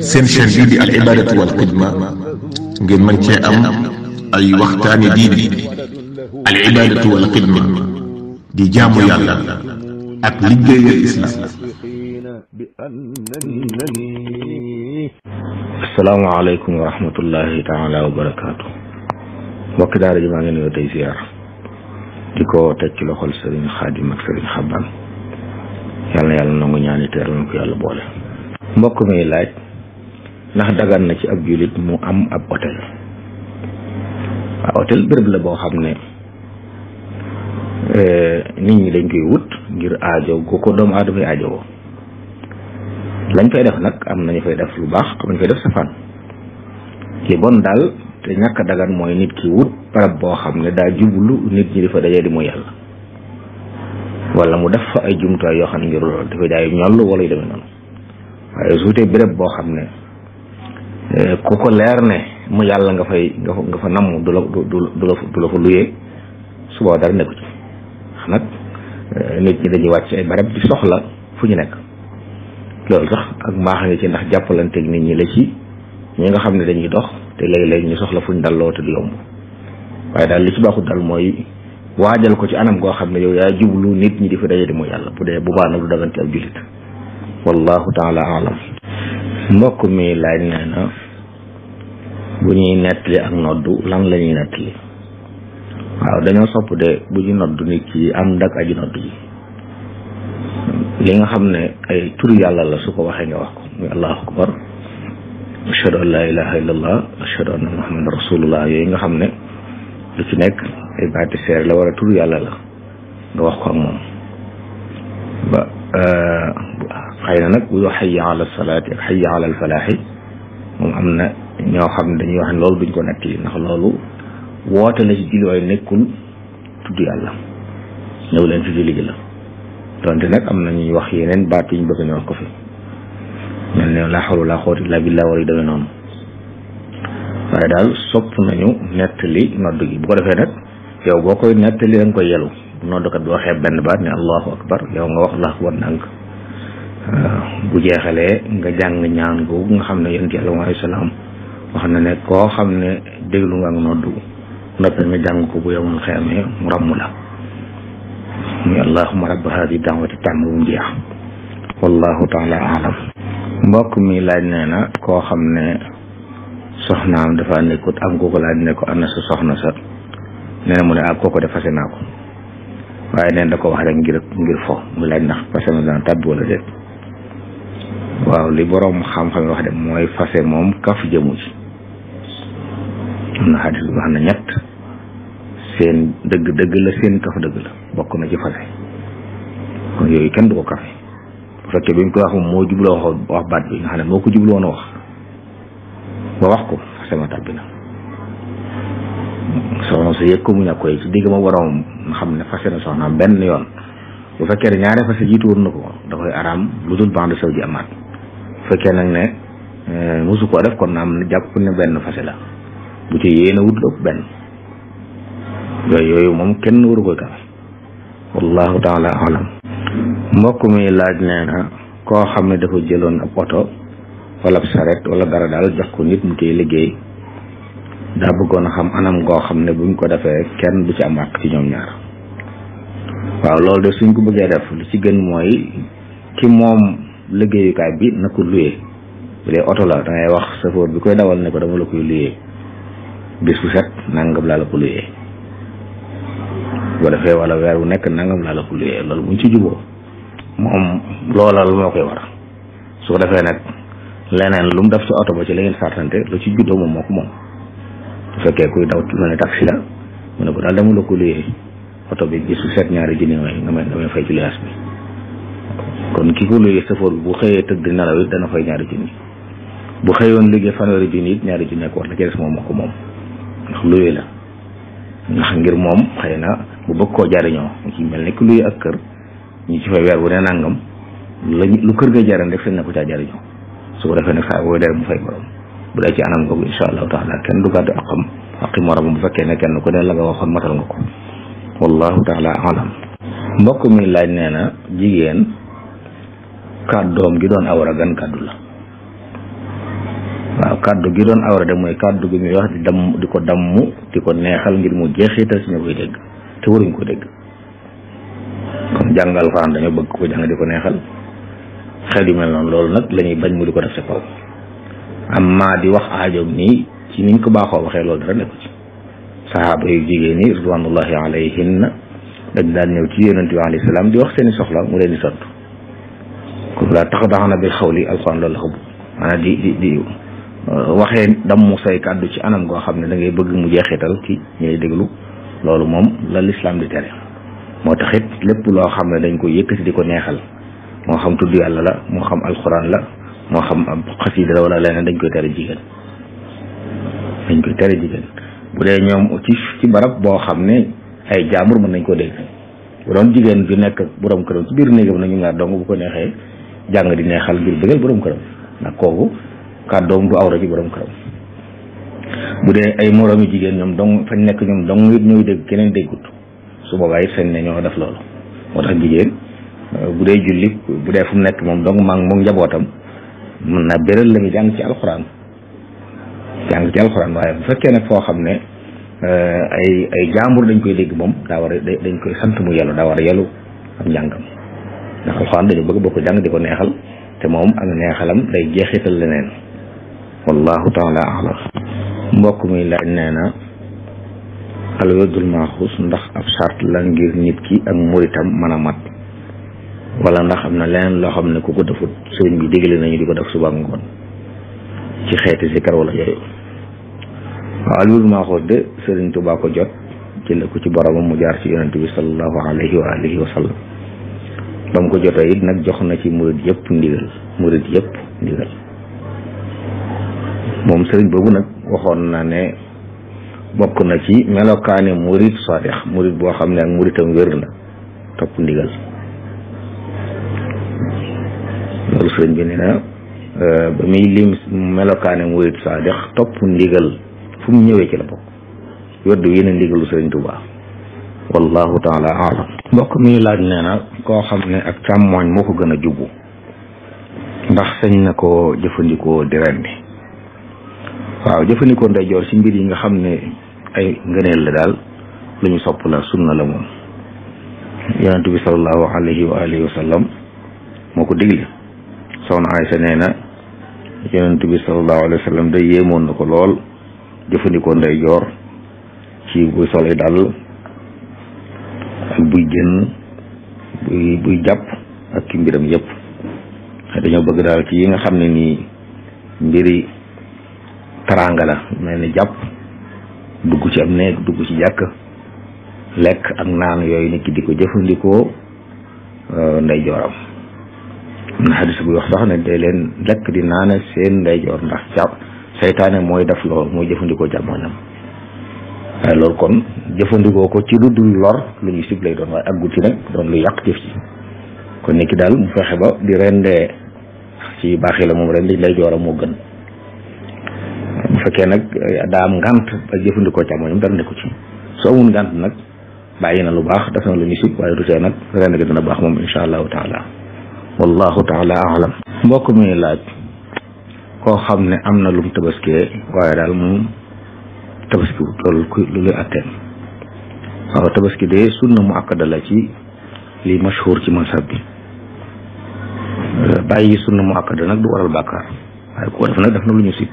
seen chaîne bii di al ibadatu wal xidma ngeen mën cee am ay waxtaani diine. al ibadatu wal xidma di jaamu yàlla ak liggéeyal islam. asalaamaaleykum wa rahmatullahi taala wa barakaatu. mbokki daara ji maa ngi nuyoo tey ziar di ko teg ci loxol sëriñ Xaadim ak sëriñ Xaban yàlla na yàlla nangu ñaani teeral na ko yàlla boole. mbokk mi laaj ndax dagan na ci ab jullit mu am ab hôtel. waaw hôtel béréb la boo xam ne nit ñi dañ koy wut ngir aajo gu ko doomu aadama yi aajo woo lañ fay def nag am nañu fay def lu baax am nañu fay def safaan ki bon daal te ñàkk a dagan mooy nit ki wut barab boo xam ne daa jublu nit ñi di fa dajee di mooy yàlla wala mu def fa ay jumtuwaay yoo xam ne ngir loolu dafay jaay ñoll wala yu demee noonu waaye su wutee béréb boo xam ne ku ko leer ne mu yàlla nga fa namm du la fa luyee suba dara nekku ci nag nit ñi dañuy wàcc ay barab di soxla fu ñu nekk loolu sax ak mbaax nga ci ndax jàppalanteeg nit ñi la ci ñi nga xam ne dañuy dox te léeg-léeg ñu soxla fuñ dalloo te du yomb waaye daal li ci baaxut daal mooy waajal ko ci anam goo xam ne yow yaa jublu nit ñi di fa daje di mooy yàlla bu dee bu baax nag du dagante ab jullit wallahu taala alam. mbokk mi laaj nee na bu ñuy nettali ak noddu lan la ñuy nettali. waaw dañoo sopp de bu ñu noddu nit ki am ndak aji noddu ji li nga xam ne ay turu yàlla la su ko waxee nga wax ko muy allahu akbar ashhadu an la ilaha illallah ashhadu anna muhammadan rasulullah yooyu nga xam ne lu ci nekk ay baati seer la war a turu yàlla la nga wax ko ak moom ba xëy na nag bu hayya ala salaati ak hayya ala al falaahi moom am na ñoo xam ne dañuy wax ne loolu duñ ko nettali ndax loolu woote la ci julli waaye nekkul tudd yàlla ñëw leen ci julli gi la donte nag am na ñuy wax yeneen baat yi ñu bëgg ñu wax ko fi mel ne laa hawla wala quwwata illa billah wala yu demee noonu waaye daal sopp nañu nettali nodd gi bu ko defee nag yow boo koy nettali da nga koy yelu bu noddkat bi waxee benn baat ne allahu akbar yow nga wax allahu akbar ndànk bu jeexalee nga jàng ñaan googu nga xam ne yonent yàlla alayhi salaam wax na ne koo xam ne déglu nga ak noddu noppi nga jàng ko bu yowmal xiyaamee mu ràmm la muy allahumma rabba haadi da'wati tamma bu mu jeex wallahu taala alam. mbokk mi laaj nee na koo xam ne soxnaam dafa nekkut am ko laaj ne ko ana sa soxna sa nee na mu ne ak kooko de fase naa ko waaye neen da ko wax rek ngir fo mu laaj ndax fase ma dana tàbbi wala déet. waaw li boroom xam-xam wax de mooy fase moom kaf jëmu ci am na xadis bi wax na ñett seen dëgg la seen kaf dëgg la bokk na ci fase kon yooyu kenn du ko kafe bu fekkee bi mu ko wax moom moo jubloo wax baat bi nga xam ne moo ko jubloon a wax ba wax ko fase ma tàbbi na soxna sa yëg ko mu ñàkk koy ci digg ma boroom nga xam ne fase na soxnaam benn yoon bu fekkee ne ñaare fase jiitu woon na ko da koy araam lu dul bande saw ji amaat bu fekkee nag ne mosu koo def kon na am na jàpp ne benn fase la bu ci yéen a wut lépp benn yooyu moom kenn waru koy kafe wallahu taala alam. mbokk mi laaj nee na koo xam ne dafa jëloon ab oto wala ab saret wala dara daal jox ko nit mu koy liggéey daa bëggoon a xam anam goo xam ne buñ ko defee kenn du ci am àq ci ñoom ñaar. waaw loolu de suñ ko bëggee def li ci gën mooy ki moom liggéeyukaay bi na ko luyee bu dee oto la da ngay wax chauffeur bi koy dawal ne ko dama la koy luyee bis bu set nangam laa la ko luyee bu defee wala weer bu nekk nangam laa la ko luyee loolu buñ ci juboo moom loola lu moo koy war su ko defee nag leneen lu mu def ci oto ba ci la ngeen sartante lu ci juddoo moom moo ko moom bu fekkee kuy daw lu ne taxi la mu ne ko daal dama la ko luyee oto bi gis su set ñaari junni nga may fay ci liaas bi kon ki ko luyee safoor bi bu xëyee tëdd nelaw it dana fay ñaari junni bu xëyoon liggéey fanweeri junni it ñaari junni ko war la ci des moom moo ko moom ndax luyee la ndax ngir moom xëy na bu bëgg koo jariñoo mu ci mel ne ki luyee ak kër ñu ci fay weer bu ne nangam lu kër ga jariñ rek sañ na ko caa jariñoo su ko defee nag saa booy dere mu fay borom bu dee ci anam googu insha allahu taala kenn du gàddu aqam aqi morom bu fekkee ne kenn ku ne la nga waxoon matal nga ko wallahu taala alam. mbokk mi laaj nee na jigéen kàddoom gi doon awra gan kàddu la kàddu gi doon awra de mooy kàddu gi muy wax di ko damm di ko neexal ngir mu jeexital si ñu koy dégg te waruñ ko dégg. kon jàng alxuraan dañoo bëgg ko jàng di ko neexal xel yu mel noonu loolu nag la ñuy bañ mu di ko def sa kaw amma di wax aajoom nii ci niñ ko baaxoo waxee loolu dara nekku ci. saxaaba yu jigéen ñi ridwanullahi alayhinna dañ daan ñëw ci yonent bi alayhi salaam di wax seeni soxla mu leen di tontu kon laa taxdaxna bil xawli alxuraan loolu la ko maanaam di waxee dammu say kàddu ci anam goo xam ne da ngay bëgg mu jeexital ci ñi lay déglu loolu moom la lislaam di tere. moo tax it lépp loo xam ne dañ koy yëkkati di ko neexal moo xam tudd yàlla la moo xam alxuraan la moo xam ab xasida la wala leneen dañ koy tere jigéen bu dee ñoom ci barab boo xam ne ay jaamur mën nañ ko dégg bu doon jigéen ju nekk borom këram ci biir néegam nañu ngaa dong bu ko neexee jàng di neexal ngir bëggal borom këram ndax kooku kàddoom du awra ci borom këram. bu dee ay moroomi jigéen ñoom dong fañ nekk ñoom dong it ñooy dégg keneen déggut su boobaa it sañ ne ñoo def loolu moo tax jigéen bu dee julli bu dee fu mu nekk moom dong maa ngi moom njabootam mën naa béral la muy jàng ci alxuraan waaye bu fekkee nag foo xam ne ay jaambur dañ koy dégg moom daa war a dañ koy sant mu yelu daa war a yelu am njàngam ndax alxuraan dañu bëgg boo ko jàng di ko neexal te moom ak neexalam day jeexital leneen wallahu taala alam mbokk mi laaj nee na alwerdul maaxuus ndax ab sart la ngir nit ki ak muritam mën a mat wala ndax am na leneen loo xam ne ku ko defut sëriñ bi digle nañu di ko def suba ngoon ci xeeti si kar wala yooyu waaw alwerdul maaxuus de sëriñ Tuubaa ko jot jële ko ci boromam mu jaar ci yonente bi sallallahu alayhi wa alihi wa sallam ba mu ko jotee it nag jox na ci murid yëpp ndigal moom sëriñ boobu nag waxoon na ne bokk na ci melokaani murid saadix murid boo xam ne ak muritam wér na topp ndigal loolu sëriñ bi nee na ba muy lim melokaani murid saadix topp ndigal fu mu ñëwee ci la bokk weddu yeneen ndigalu sëriñ Tuubaa wallahu taala alam mbokk mi laaj nee na koo xam ne ak càmmooñ moo ko gën a jubbu ndax sañ na ko jëfandikoo di rendi waaw jëfandikoo ndeyjoor ci mbir yi nga xam ne ay ngëneel la daal lu ñu sopp la sunna la moom yonent bi sallallahu alayhi wa alihi wa sallam moo ko digle soxna Aysa nee na yonent bi sallallahu alayhi wa sallam day yéemoon na ko lool jëfandikoo ndeyjoor ci buy solee dal ak buy génn buy jàpp ak ki mbiram yëpp dañoo bëgg daal ci yi nga xam ne nii mbiri taraanga la mel ni jàpp dugg ci am néeg dugg ci jàkk lekk ak naan yooyu nit ki di ko jëfandikoo ndeyjooram am na xadis buy wax sax ne day leen lekk di naane seen ndeyjoor ndax jàpp seytaane mooy def loolu mooy jëfandikoo càmmoñam waaye loolu kon jëfandikoo ko ci lu dul lor lu ñu sib lay doon waaye aggut ci nag doon lu yàq jëf ci kon nit ki daal mu fexe ba di rendee ci baaxi la moom rendi ndeyjooram moo gën bu fekkee nag daa am ngànt ba jëfandikoo càmmoñam dara nekku ci soo amul ngànt nag bàyyi na lu baax def na lu ñu sib waaye du tee nag rend gi dina baax moom insha allahu taala wallahu taala alam mbokk mi laaj koo xam ne am na lum tabaskee waaye daal moom tabaski loolu lu luy atteen waaw tabaski de sunna mu akkada la ci li mashhur ci mazhab bi bàyyi sunna mu akkada nag du waral bàkkaar waaye ku ko def nag def na lu ñu sib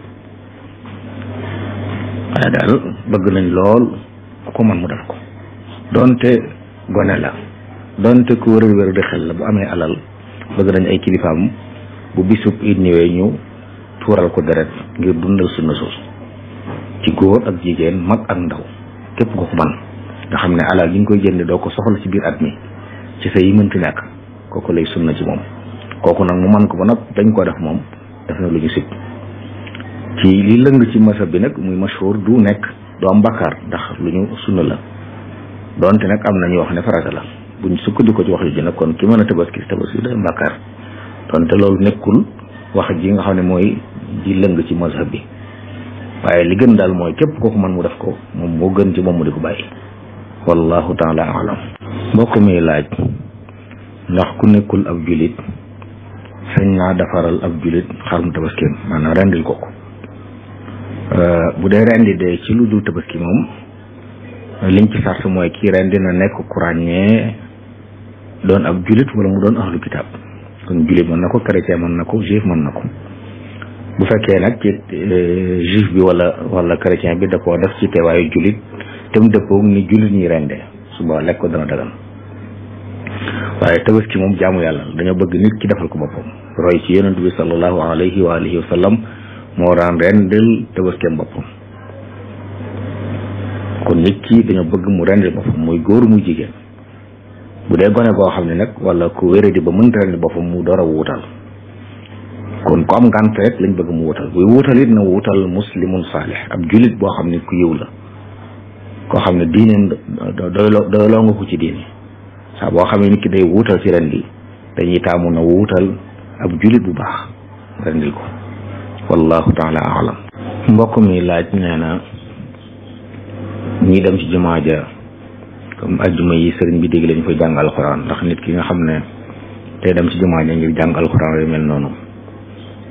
waaye daal bëgg nañ lool ku ko mën mu def ko donte gone la donte ku wér di xel la bu amee alal bëgg nañ ay kilifaam bu bisub it ñëwee ñu tuural ko deret ngir dundal sunna soosu ci góor ak jigéen mag ak ndaw képp ko man nga xam ne alal yi nga koy jënd doo ko soxla ci biir at mi ci sa yi mënti nekk kooku lay sunna ci moom kooku nag mu man ko ba nag dañ ko def moom def na lu ñu sib ci li lëng ci masab bi nag muy mashhur du nekk du am bakkaar ndax lu ñu sunna la donte nag am na ñu wax ne farata la buñ sukkandiku ci wax ji nag kon ki mën a tabaski day am bakkaar donte loolu nekkul wax ji nga xam ne mooy ji lëng ci mazhab bi waaye li gën daal mooy képp kooku man mu def ko moom moo gën ci moom mu di ko bàyyi wallahu taala alam mbokk mi laaj ndax ku nekkul ab julit sañ naa defaral ab julit xarum tabaskeem maanaam rendil ko bu dee rendi de ci lu dul tabaski moom liñ ci sart mooy kii rendi na nekk ku ràññee doon ab julit wala mu doon ahlu kitaab kon julit mën na ko, chrétien mën na ko, juif mën na ko. bu fekkee nag ci juif bi wala chrétien bi da koo def ci teewaayu julit te mu dëppoo ni julit ñi rende suba lekk ko dana dagan. waaye tabaski moom jaamu yàlla dañoo bëgg nit ki defal ko boppam roy ci yonent bi sallallahu alayhi wa alihi wa sallam moo daan rendel tabaskeem boppam. kon nit ki dañoo bëgg mu rendel boppam muy góor muy jigéen. bu dee gone koo xam ne nag wala ku wéradi ba mënta rendel boppam mu door a wuutal. kon ku am ngànt rek lañ bëgg mu wutal buy wutal it na wutal muslimun saalih ab julit boo xam ne ku yiw la koo xam ne diineen doyloo nga ko ci diine saa boo xam ne nit ki day wuutal ci rendi dañuy taamu na wuutal ab julit bu baax rendil ko wallahu taala alam. mbokk mi laaj nee na ñi dem ci jumaa ja comme ajjuma yi sëriñ bi dégg lañu koy jàng alxuraan ndax nit ki nga xam ne tey dem ci jumaa ja ngir jàng alxuraan yu mel noonu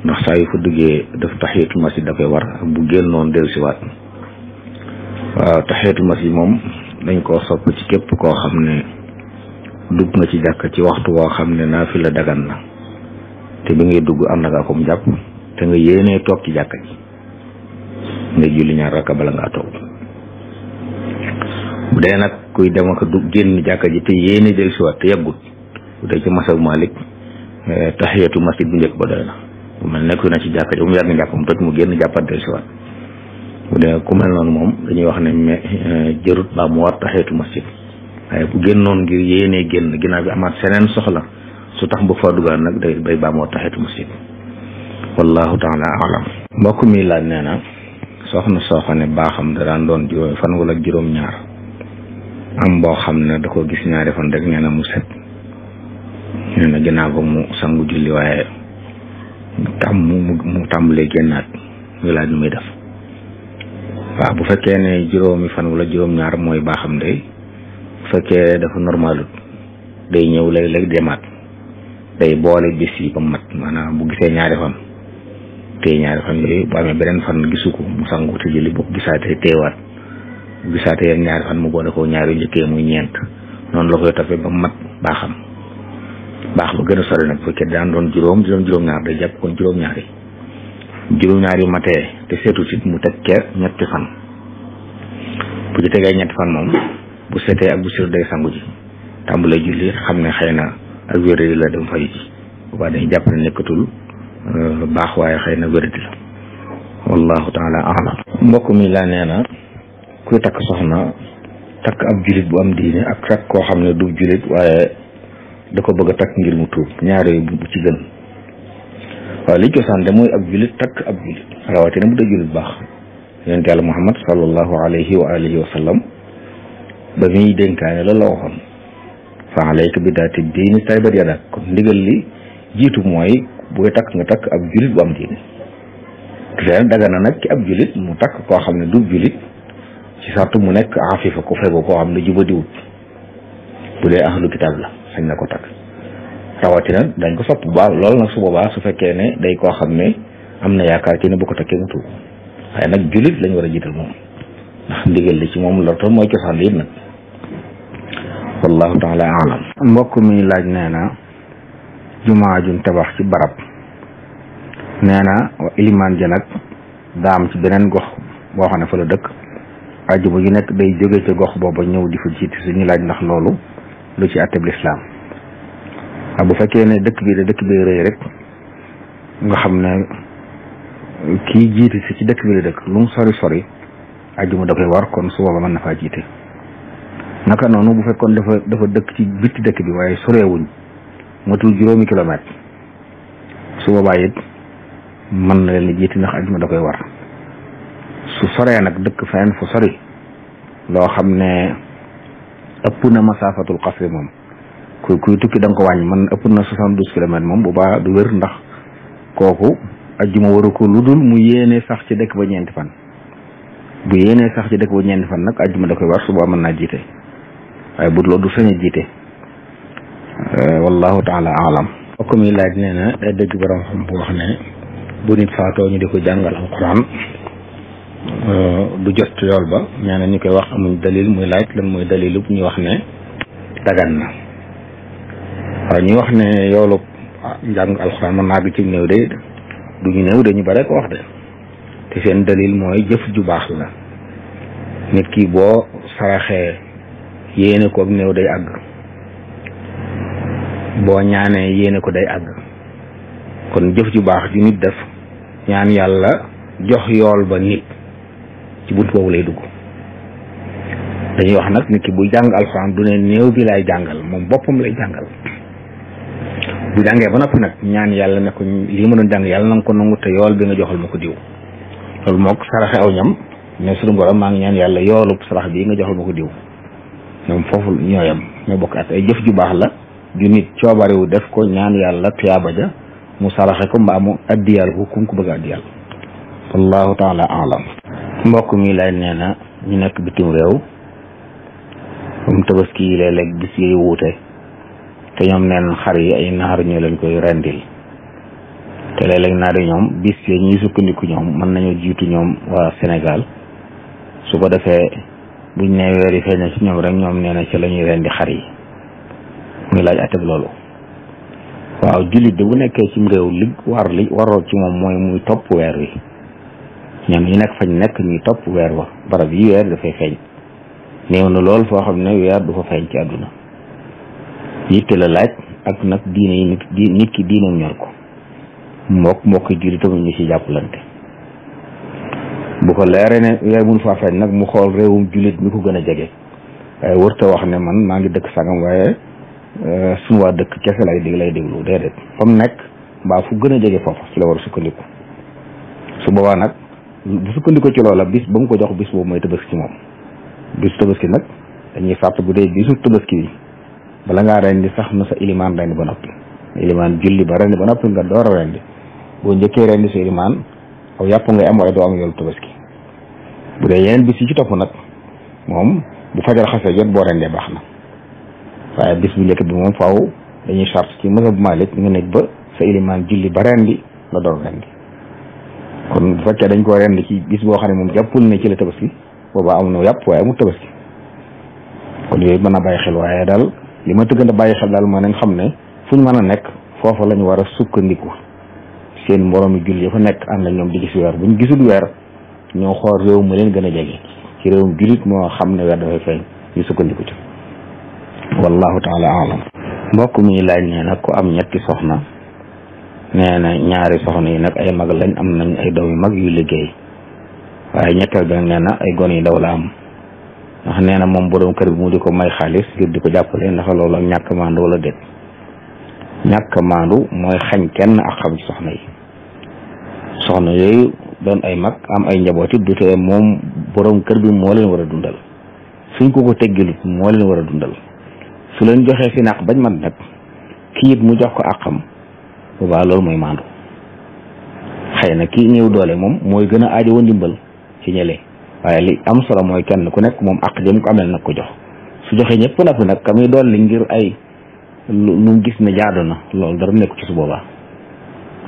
ndax saa yu fa duggee def tahiyatul masjid da koy war ak bu génnoon dellusiwaat. waaw tahiyatul masjid moom dañ koo sopp ci képp koo xam ne dugg nga ci jàkk ci waxtu woo xam ne naafila dagan na te bi ngay dugg ànd nga kom jàpp te nga yéenee toog ci jàkka ji nga julli ñaar rakka bala ngaa toog. bu dee nag kuy dem ak dugg génn jàkka ji te yéene dellusiwaat te yàggut bu dee ci masab Malik tahiyatul masjid bu njëkk ba doy na. bu mel nekk na ci jàkka ji mu yar nga jàppam toj mu génn jàppat dellusiwaat. bu dee ku mel noonu moom dañuy wax ne jërut baa mu war tahiyatul masjid waaye bu génnoon ngir yéenee génn ginnaaw bi amaat seneen soxla su tax bu fa dugal nag day baa mu war tahiyatul masjid wallahu taala alam. mbokk mi laaj nee na soxna soo xam ne baaxam da daan doon juróom fan wala juróom-ñaar am boo xam ne da ko gis ñaari fan rek nee na mu set nee na ginnaaw ba mu sangu julli waaye mu tàmbalee génnaat muy laaj nu muy def. waaw bu fekkee ne juróomi fan wala juróom-ñaar mooy baaxam day bu fekkee dafa normalut day ñëw léeg-léeg demaat day boole bis yi ba mat maanaam bu gisee ñaari fan te ñaari fan yooyu bu amee beneen fan gisu ko mu sangu te julli bu gisaatee teewaat bu gisaatee yenn ñaari fan mu boole ko ñaari njëkkee muy ñeent noonu la koy toppee ba mat baaxam. baax ba gën a sori nag bu fekkee daan doon juróom-ñaar day jàpp kon juróom-ñaar yi matee te seetu ci mu teg ke ñetti fan bu ci tegee ñetti fan moom bu setee ak bu seetu day sangu ji tàmbalee julli xam ne xëy na ak wéradi la dem fay ji boobaa dañuy jàpp ne nekkatul baax waaye xëy na wéradi la wallahu taala alam. mbokk mi laa nee na kuy takk soxna takk ab julit bu am diine ak takk koo xam ne du julit waaye da ko bëgg a takk ngir mu tuub ñaar yooyu bu ci gën. waaw li cosaan de mooy ab julit takk ab julit rawatina bu dee julit baax yonent yàlla Muhammad sallallahu alayhi wa alihi wa sallam ba muy dénkaane loolu la waxoon fa alayka bi daati diini taribat yadak kon ndigal li jiitu mooy booy takk nga takk ab julit bu am diine te daga na nag ci ab julit mu takk koo xam ne du julit ci sartu mu nekk afifa ku fegu koo xam ne jubadiwut bu dee ahlu kitaab la sañ na ko takk rawatina dañ ko sopp bu baax loolu nag su boobaa su fekkee ne day koo xam ne am na yaakaar ci ne bu ko takkee mu tuub waaye nag julit lañ war a jiital moom ndax ndigal li ci moom lortoon mooy cosaan li it nag wallahu taala alam. mbokk mi laaj nee na jumaa juñ tabax ci barab nee na ilimaan ja nag daa am ci beneen gox boo xam ne fa la dëkk àjjuma gi nekk day jóge ca gox booba ñëw di fa jiite suñu laaj ndax loolu lu ci atteb lislaam. waaw bu fekkee ne dëkk bi rëy rek nga xam ne kii jiite si ci dëkk bi la dëkk lu mu sori àjjuma da koy war kon su booba mën na faa jiite. naka noonu bu fekkoon dafa dëkk ci bitti dëkk bi waaye soreewuñ matul juróomi kilomètre su boobaa it mën na leen jiite ndax àjjuma da koy war. su soree nag dëkk feneen fu sori loo xam ne ëpp na masaafatul qasri moom kuy tukki da nga ko wàññi man ëpp na 72 kilomètres moom bu baax du wér ndax kooku ajjuma waru ko lu dul mu yéene sax ci dëkk ba ñeenti fan bu yéenee sax ci dëkk ba ñeenti fan nag ajjuma da koy war suba mën naa jiite waaye bu loolu du sañ a jiite wallahu taala alam. mbokk mi laaj nee na day dëgg borom xam bu wax ne bu nit faatoo ñu di ko jàngal alquran du jot yool ba nee na ñu koy wax amuñ dalil muy laaj lan mooy dalilu ñu wax ne dagan na waaw ñu wax ne yoolu njàng alxuraan mën naa bi ci néew de duñu néew de ñu bare ko wax de te seen dalil mooy jëf ju baax la nit ki boo saraxee yéene ko ak néew day àgg boo ñaanee yéene ko day àgg kon jëf ju baax ju nit def ñaan yàlla jox yool ba nit ci bunt boobu lay dugg dañuy wax nag nit ki buy jàng alxuraan du ne néew bi lay jàngal moom boppam lay jàngal bu jàngee ba noppi nag ñaan yàlla ne ko lii ma doon jàng yàlla na nga ko nangu te yool bi nga joxal ma ko diw loolu moog saraxe aw ñam ne suñu borom maa ngi ñaan yàlla yoolu sarax bii nga joxal ma ko diw ñoom foofu ñooyam ñoo bokk at ay jëf ju baax la ju nit coobarewu def ko ñaan yàlla tuyaaba ja mu saraxe ko mbaa mu addiyal ko kum ko bëgg a addiyal wallahu taala alam mbokk mi lay nee na ñu nekk bitim réew comme tabaski yi léeg-léeg bis yi wuute te ñoom neen xar yi ay naar ñoo leen koy rendil te léeg-léeg naar yi ñoom bis yi ñuy sukkandiku ñoom mën nañoo jiitu ñoom waa Sénégal su ko defee buñ ne weer yi feeña ci ñoom rek ñoom nee na ci la ñuy rendi xar yi muy laaj ateb loolu waaw jullit de bu nekkee ci réew li waroo ci moom mooy muy topp weer wi ñoom ñu nekk fañ nekk ñuy topp weer wa barab yi weer dafay feeñ néew na lool foo xam ne weer du fa feeñ ci àdduna yitte la laaj ak nag diine yi nit ki diinam ñor ko mbokk jullitam ñu ci jàppalante bu ko leeree ne weer mun faa feeñ nag mu xool réewum jullit mi ko gën a jege waaye wërta wax ne man maa ngi dëkk sangam waaye suñu waa dëkk kese lay déglu déedéet fa mu nekk mbaa fu gën a jege foofu ci la war a sukkandiku su boobaa nag bu sukkandiku ci loola bis ba mu ko jox bis boobu mooy tabaski ci moom bisu tabaski nag dañuy fàtt bu dee bisu tabaski bi bala ngaa rendi sax na sa ilimaan rendi ba noppi ilimaan julli ba rendi ba noppi nga door a rendi boo njëkkee rendi sa ilimaan aw yàpp ngay am waaye doo am yoolu tabaski bu dee yeneen bis yi ci topp nag moom bu fajar xasee jot boo rendee baax na waaye bis bu njëkk bi moom faaw dañuy charte ci mazhab Maalik nga nekk ba sa ilimaan julli ba rendi nga door rendi kon bu fekkee dañ koo rendi ci bis boo xam ne moom jàppul ne ci la tabaski boobaa am na yàpp waaye amul tabaski kon yooyu mën a bàyyi xel waaye daal li ma tëgg a bàyyi xel daal mooy nañ xam ne fu ñu mën a nekk foofa la ñu war a sukkandiku seen moroomi julli ya fa nekk ànd ak ñoom di gis weer bu ñu gisul weer ñoo xool réew mu leen gën a jege ci réewum jullit moo xam ne weer dafay feeñ ñu sukkandiku ci wallahu taala alam mbokk mi laaj nee nag ku am ñetti soxna nee na ñaari soxna yi nag ay mag lañ am nañ ay doom yu mag yu liggéey waaye ñetteel bi nag nee na ay gone yu ndaw la am ndax nee na moom borom kër bi mu di ko may xaalis ngir di ko jàppale ndax loolu ak ñàkk maandu wala déet ñàkk maandu mooy xañ kenn ak xam ci soxna yi soxna yooyu doon ay mag am ay njaboot it du tee moom borom kër bi moo leen war a dundal suñ ko teggilut moo leen war a dundal su leen joxee si naq bañ man nag kii it mu jox ko àqam boobaa loolu mooy maandu xëy na kii ñëw doole moom mooy gën a aajowoo ndimbal ci ñële waaye li am solo mooy kenn ku nekk moom àq jëm ko amel nag ko jox su joxee ñëpp nag nag ka muy dolli ngir ay lu mu gis ne jaadu na loolu dara nekku ci su boobaa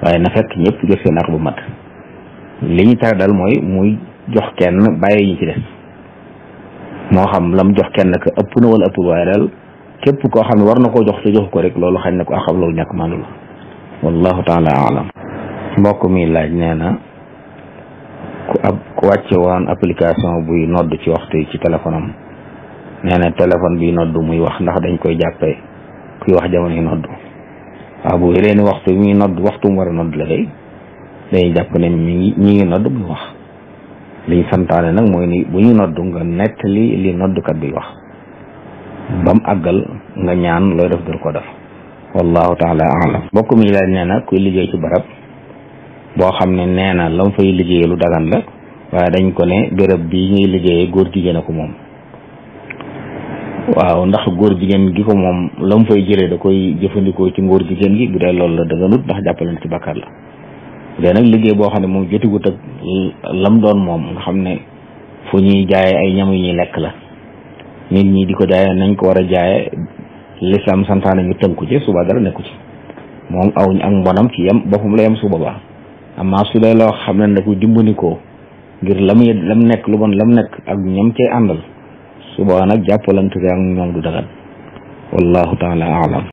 waaye na fekk ñëpp jot seen àq bu mat li ñu tere dal mooy muy jox kenn bàyyi ñu ci des moo xam lam jox kenn ka ëpp na wala ëpp waaye daal képp koo xam ne war na koo jox te jox ko rek loolu xañ na ko àqam loolu ñàkk maandu la wallahu taala alam mbokk mi laaj nee na ku wàcce woon application buy nodd ci waxtu yi ci téléphone am nee na téléphone bi nodd muy wax ndax dañ koy jàppee kuy wax jamono yi nodd waaw bu wéree ni waxtu mi nodd waxtu mu war a nodd la day dañuy jàpp ne ñi ngi nodd muy wax liñ santaane nag mooy ni bu ñu nodd nga nettali li noddkat bi wax bam àggal nga ñaan looy def dul ko def wallahu taala alam mbokk mi laaj nee na kuy liggéey ci barab boo xam ne nee na lam fay liggéeyee lu dagan la waaye dañ ko ne béréb bii ñuy liggéeyee góor jigéen a ko moom waaw ndax góor jigéen gi ko moom lam fay jëlee da koy jëfandikoo ci ngóor jigéen gi bu dee loolu la daganut ndax jàppaleen ci bàkkaar la bu dee nag liggéey boo xam ne moom jotigut ak lam doon moom nga xam ne fu ñuy jaaye ay ñam yu ñuy lekk la nit ñi di ko jaaye nañ ko war a jaaye l'islam santaane ñu tënku ci suba dara nekku ci moom aw ak mbonam ci yem boppam la yem su boobaa amaa su dee loo xam ne da ko dimbandikoo ngir lam nekk lu bon lam nekk ak ñoom cay àndal suba nag jàppalante ak ñoom du dagan wallahu taala alam